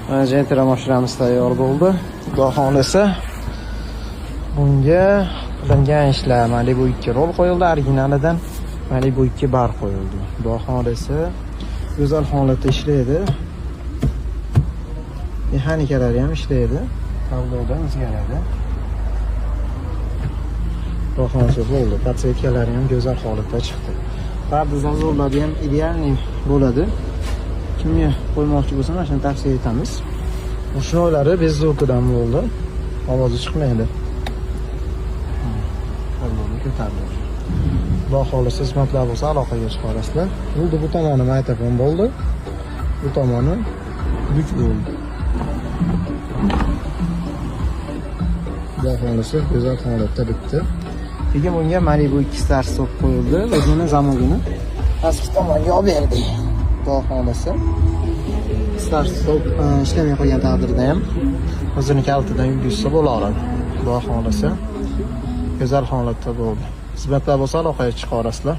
Mana Gentra mashinamiz tayyor bo'ldi. Xudo xohlasa, bunga qilingan ishlar Malibu 2 rol qo'yildi, originalidan Malibu 2 bar qo'yildi. Xudo xohlasa, go'zal holatda ishlaydi. Mexanikalari ham ishlaydi. Tablodan o'zgaradi. Xudo xohlasa bo'ldi. Подсветка lari ham go'zal holatda chiqdi. Parda зазор lari ham идеальный bo'ladi. Kimga qo'ymoqchi bo'lsa, mana shuni tavsiya etamiz. Ручной lari без звук idan bo'ldi. Ovozi chiqmaydi. Tabloni ko'tarildi. Xudo xohlasa, xizmatlar bo'lsa, aloqaga chiqa. Bo'ldi, bu tomoni magnitofon bo'ldi. Bu tomoni buk bo'ldi. Xudo xohlasa, go'zal holatda bitdi. Keyin bunga Malibu 2 start stop qo'yildi. O'zini zamogini pastki tomonga olib berdik. Xudo xohlasa, start stop ishlamay qolgan taqdirda ham o'zini kalitidan yurgizsa bo'laveradi. Xudo xohlasa, go'zal holatda bo'ldi. Xizmatlar bo'lsa, aloqaga chiqa olasizlar.